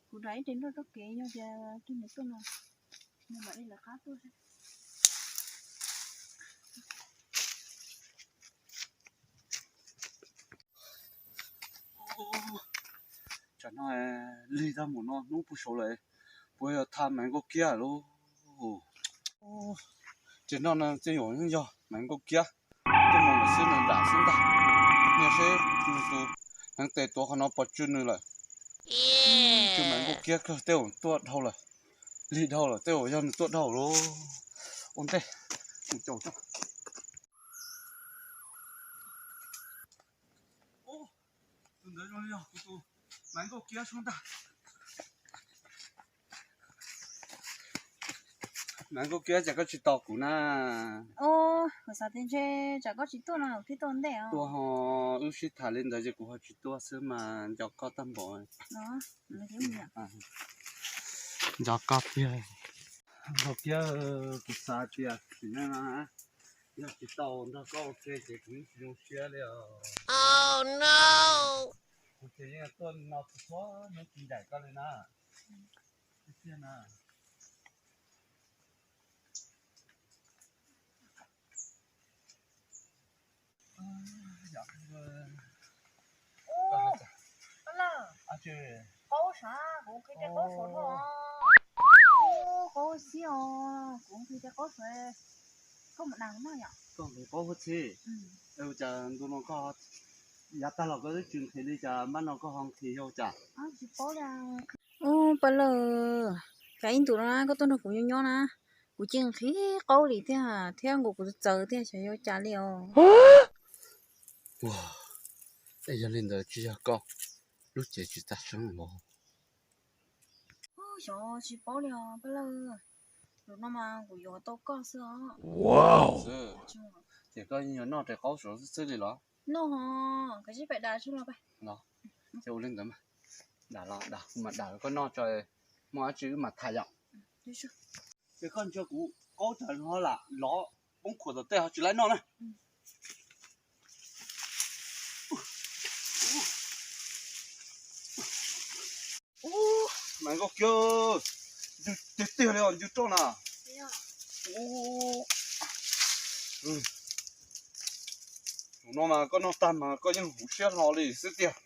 Kuv nrog ib re nroj tso kev yog tias tus nws tuaj no, nws mam li lawv qab tuaj. Tsam no lig tag mus no hnub puag saud lawm, puas yog tha Maiv Nkauj Kiab lawm? Ces nroj no tej zaum yeej yog Maiv Nkauj Kiab tuaj mus lawm xwb, nws nram xwb ntag. Niaj seb nws tus hneev tes tuav qhov no pov tsw nws lawm. Tus Maiv Nkauj Kiab kawg tej zaum tuaj dhau lawm, lig dhau lawm tej zaum yog nws tuaj dhau lawm. Ua ntej mus caum tso. Tus ntawd zoo li yog kuv tus Maiv Nkauj Kiab sub ntag. Maiv Nkauj Kiab, cas koj tsis tos kuv na? Kuv xav tias ntshe tsam koj tsis tuaj no kuv thiaj tuaj ntej os. Tuaj ho wb sib tham li ntawd ces kuv ho tsis tuaj xwb mas nco koj tag npaum. Nco koj tiag. Nkauj Kiab, kuv xav tias sim neej no yog tsis tau nrog koj ua ke ces kuv yeej tsis zoo siab li os. Kuv ces yeej tuaj no txhua txhua hnub tsis ncaim koj li na. Tiag na. Qaub sav, kuv nqhis tej qaub suav dhau. Qaub xib os, kuv nqhis tej qaub suav. Koj mus dag kuv noj yom. Koj nqhis qaub huab txhib. Ua cas ntu no koj yav tag los koj twb tsis nqhis li cas, npab no koj ho nqhis yog cas? Ub, Paj Lawj, cas ib ntus no koj tuaj nrog kuv nyob nyob na, kuv cia nqhis qaub li thiab, thiab nkaus kuv txawv thiab, xyov yog cas li os. Es yog li ntawd tsis yog koj lub cev tsis tag seeb los? Xyov tsis paub li os Paj Lawj. Zaum no mas kuv yuav tau koj xwb os. Ces koj yeej yuav noj tes qaub suav xwb xwb li los? Noj, koj sib pem dam tsis los. Ces ua li ntawd mas, dam los dam, kuv mam dam koj noj tso, muaj dab tsi wb mam tham yom. Ces koj nrog kuv qaub tag ho lam lov poob khuam tom tej ho tsis laib noj na. Mas Nkauj Kiab, tiag tiag li os, ncu roj na. Zaum no mas koj noj tag mas koj yeej huv siab hlo li xwb tiag.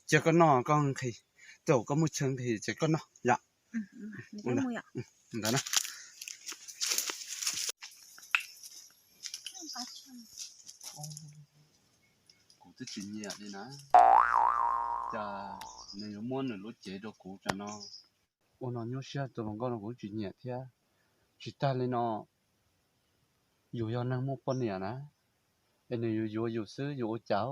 Cia koj noj koj nqhis, tej zaum koj muaj chaw nqhis ces koj noj yom. Ntawd na. Kuv twb tsis nyiam li na. Cas nws yuav muab nws lub cev rau kuv tsam no. Ua no nyuaj siab, tus hluas nkauj no kuv tsis nyiam thiab. Tsis tag li no, yus yog neeg muaj poj niam na, es nws yuav yuav yus xwb yus ua cas?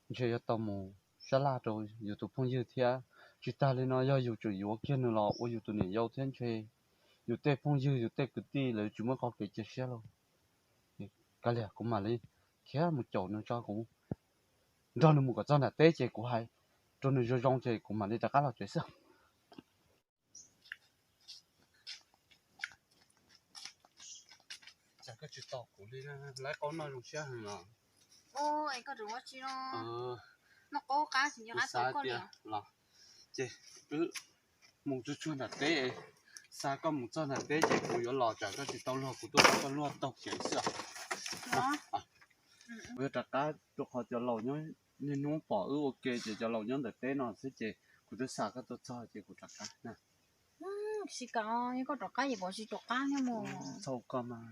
Ntshe yuav tau mus sab laj rau yus tus phooj ywg thiab. Tsis tag li no, yog yus tseem yuav kiag nws los ua yus tus niam yau thiab ntshe yus tej phooj ywg yus tej kwv tij lawv tsis muaj qhov kev cia siab lauj. Kav liam, kuv mam li khiav mus caum nws tso, kuv nrog nws mus kom txog nram teb ces kuv hais rau nws zoo zoo ces kuv mam li rov qab los tsev xwb. Cas koj tsis tos kuv li, laib qaub noj zoo siab heev os. Koj tseem ua tsi no? Noj qaub qab tsis nco qab tos koj li os. Ces wb mus tsuag tsuag nram teb, xa koj mus txog nram teb ces kuv yuav los tsam koj tsis tau luag, kuv tuaj kom koj luag taug kev xwb os. Kuv yuav rov qab rau qhov cov laus nyob niaj hnub pom wb ua ke ces cov laus nyob ntawm teb no xwb ces kuv twb xa koj tuaj txog ces kuv rov qab na. Tsis kam, yog koj rov qab ces kuv tsis rov qab thiab mus. Txhob ua koj mas.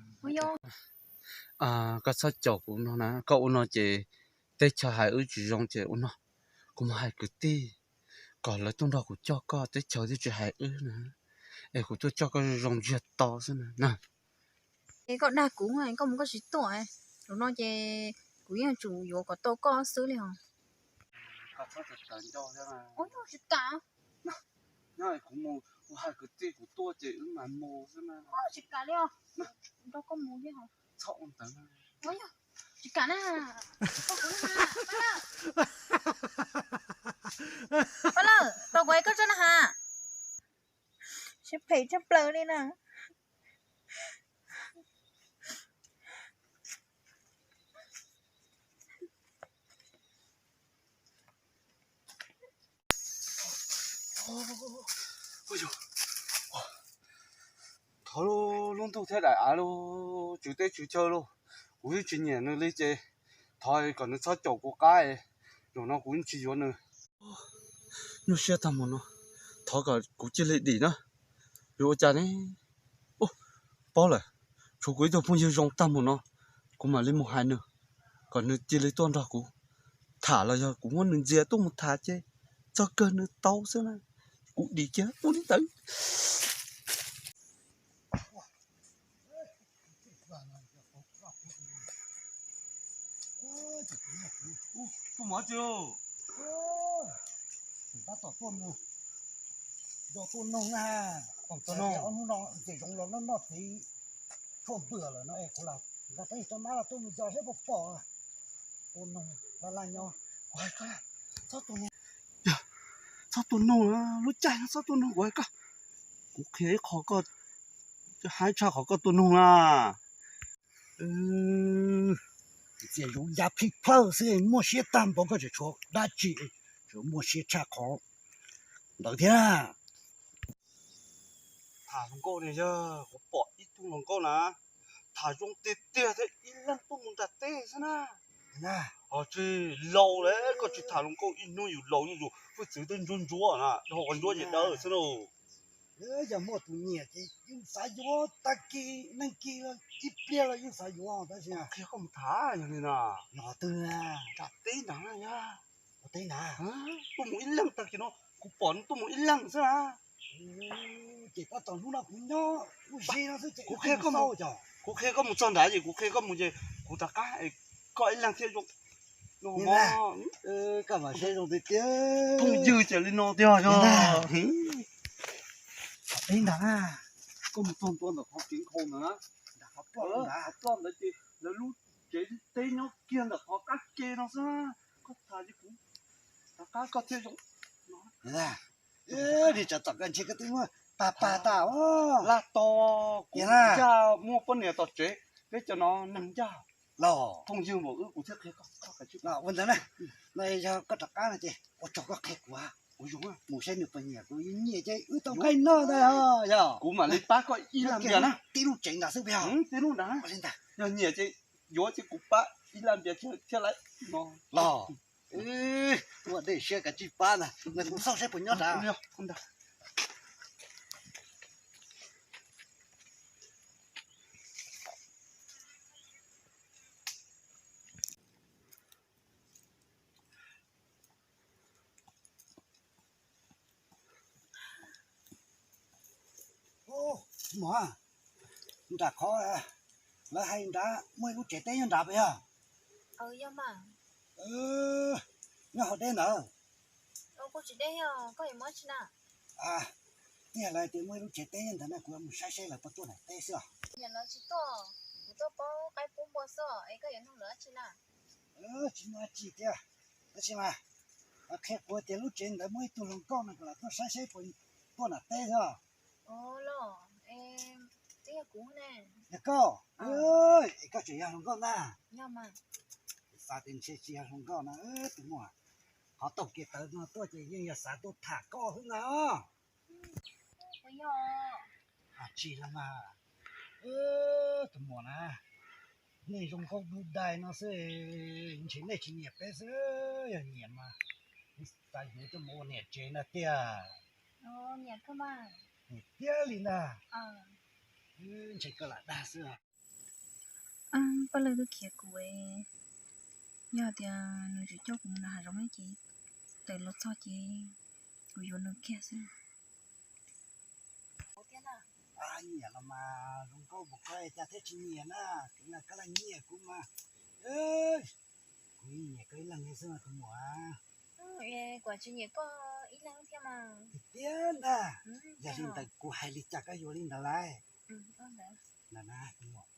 Koj txhob caum kuv no na, koj ua no ces teb chaws hais wb tsis zoo ces ua no, kuv mus hais kwv tij kom lawv tuaj nrog kuv coj koj, teb chaws thiaj tsis hais wb na. Es kuv tuaj coj koj zoo zoo ntsiag to xwb na. Es koj dag kuv, koj mus koj tsis tuaj, zaum no ces kuv yeej tsum yuav kom tau koj xwb li os. Tsis kam, nyob kuv mus kuv hais kwv tij kuv tuaj ces wb mam mus xwb na. Tsis kam li os, nrog koj mus thiab os. Txhob ua ntawd. Tsis kam na. Paj Lawj, tau kuv hais koj tso na has. Siab phem tshaj plaws li na. Thov lub ntuj thiab daim av lauj, tswv teb tswv chaw lauj, kuv yeej tsis nyiam nws li ces thov kom nws txhob caum kuv qab, zaum no kuv yeej tsis yuav nws. Nyuaj siab tag mus no, thov kom kuv cia li dim na. Yuav ua cas ne? Paub lawm, tshuav kuv ib tug phooj ywg zoo tag mus no, kuv mam li mus hais nws kom nws cia li tuaj nrog kuv tham, los yog kuv muab nws ntxias tuaj mus tham ces txog kawg nws tau xwb na. Kuv dim kiag ua li ntawd. Tuaj mus dab tsi? Tab tom tuaj mus, tuaj noog na. Ob hnub no ces zoo los noj noj txiv tshuaj npwm lawm no es kuv los nqa rab tso mab los tuaj mus yos seb puas pom. Tuaj noog laj laj nyob. Kuv hais koj, txhob tuaj noog, txhob tuaj noog, lub caij no txhob tuaj noog kuv hais koj. Kuv qhia ib qho koj, hais tshaj qhov koj tuaj noog na. Txias zoov ya plij plawj xwb, muaj siab tag npaum koj tseem tshuav dab tsi, tseem muaj siab tshaj qhov ntawd thiab. Tham hluas nkauj ne yog kuv pom ib tug hluas nkauj na, tham zoo tiag tiag thiab ib leeg tuaj mus nram teb xwb na. Ho tsis laus lawm, koj tsis tham hluas nkauj ib hnub yus laus zuj zus, hwj txwv twb ntsuab ntsuab na, dhau qhov ntsuab ces dawb xwb lauj. Yog muaj tus nyiam ces yeej xav yuav tag kis neeg kis los ib pliag los yeej xav yuav tab sis qhia koj mus tham yog li no. Yog twg? Nram teb ntag na yog. Ua teb ntag. Tuaj mus ib leeg tag kis no, kuv pom nws tuaj mus ib leeg xwb na. Ces tab tom hnub no kuv nyob ua si no xwb ces kuv qhia koj mus, kuv qhia koj mus txog nrad ces kuv qhia koj mus ces kuv rov qab, koj ib leeg thiaj zoo. Koj mam saib zoo tiag tiag. Phooj ywg ces li no tiag yog. Ua teb ntag na. Koj mus txog ntua ntawm qhov tsev nkhaus ntawd na, ntawm qhov ploj ntawd ces lawv lub tsev teb nyob kiag ntawm qhov qab ke no xwb. Koj tham ces kuv rov qab koj thiaj zoo. Nim tsam tom koj ntshe koj twb muab pag pag tas os. Laj tos kuv ncaj muaj poj niam tom tsev, peb cov no neeg ncaj. Los phooj ywg npaum wb kuv thiaj qhia koj. Ua ntawd na, no yog koj rov qab no ces ua tsaug koj qhia kuv. Mus saib nws puas nyiam kuv, nyiam ces wb tau nqaij noj ntag yog. Kuv mam li pab koj ib laj npias na. Tib lub tsev ntawd xwb puas yog? Tib lub ntawd. Yog nyiam ces yuav ces kuv pab ib laj npias thiaj laiv no. Los ua dej siab kav tsij pab ntag, kuv xauj saib puas nyob nrad. Muam, nram qhov lawv hais nrad muaj ib lub tsev teb nyob nrad puas yog? Nyob hauv deb ntawd. Tiag, lawv tias muaj ib lub tsev teb nyob ntawd na, kuv mus saib saib lawv puas tuaj nram teb xwb os. Tsis tuaj, kuv tuaj paub qaib pub npua xwb es koj yuav nug lawv dab tsi na? Tsis nug dab tsi thiab, tab sis mas qhia kuv tias lub tsev ntawd muaj ib tug hluas nkauj no, kuv los tuaj saib saib puas tuaj nram teb xwb. Los, twb yog kuv ne. Yog koj? Es koj tseem yog hluas nkauj ntag. Xav tias ntshe tsis yog hluas nkauj na, tus muam. Qhov taug kev tawv no tuaj ces yeej yog xav tuaj tham koj xwb ntag. Yog tsis los mas, tus muam na, nej zoo nkauj dub dai no xwb, ntshe nej tsis nyiam peb xwb, yog nyiam mas xav yuav coj mus ua niam tsev na tiag. Nyiam tiag li ntag. Ntshe koj lam dag xwb. Paj Lawg twb khiav kuv, yog tias nws tsis coj kuv mus nram hav zoov ces tawm los txog ces kuv yuav nws kiag xwb. Nyiam los mas zoo nkauj npaum koj cas thiaj tsis nyiam na, kuv na koj laj nyiam kuv mas. Kuv nyiam koj ib leeg xwb mas tus muam. Kuv tsis nyiam koj ib leeg thiab mas. Tiag ntag. Yog li ntawd kuv hais li cas koj yuav li ntawd lauj. Ntawm na tus muam,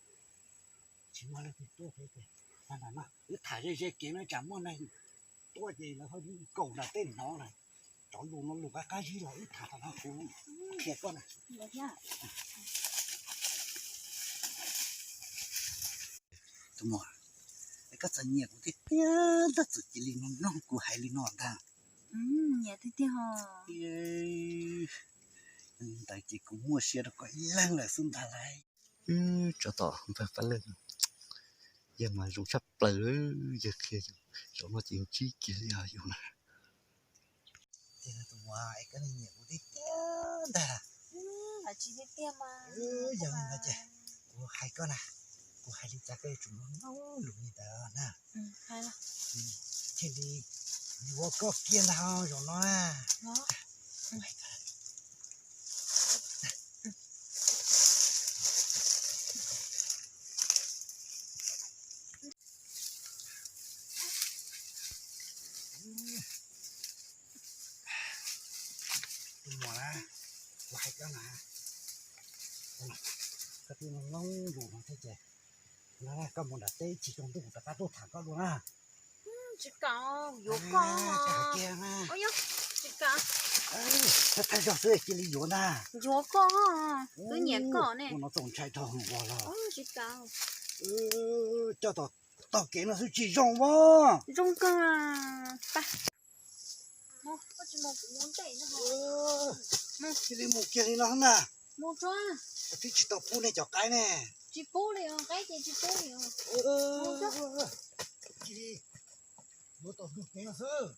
tsis muaj leej twg tuaj peb ces, wb tham ze ze kev no tsam muaj neeg tuaj ces lawv ho nkaum nram tej hnov lawm. Cov lus no lus qab qab zib los wb tham no kuv qhia koj na. Tus muam, koj txawm nyiam kuv tiag tiag ntag txawm cia li mloog kuv hais li no ntag. Niam tiag tiag ho. Ntawd ces kuv muaj siab rau koj ib leeg lawm xwb ntag lauj. Tsov tom npawg Paj Leej, yawg mas zoo tshaj plaws, yawg qhia yus, zaum no ces ntsib kiag li os yus na. Tiag tus muam, es koj niam kuv tiag tiag ntag. Tiag tiag mas. Yog li ntawd ces kuv hais koj na, kuv hais li cas koj yuav tsum mloog lus li ntawd na. Thiaj li yuav koj kiag ntag zaum no na. Tus muam na, kuv hais koj na, koj twb mloog lus no thiab ces, koj mus nram teb ib chim tsaus ntuj kuv rov qab tuaj tham koj dua na. Tsis kam, yuav koj. Tsis kam. Thawj thawj zaug xwb cia li yuav ntag. Yuav koj, twb nyiam koj ne. Ua no txaus ntshai dhau hwv los. Tsis kam. Coj tom taug kev no xwb tsis zoo os. Zoo kawg. Cia li mus kiag li no na. Twb tsis tau pub nej cov qaib ne. Tsis pub li, qaib ces tsis pub li. Cia li mus tom ntug kev no xwb.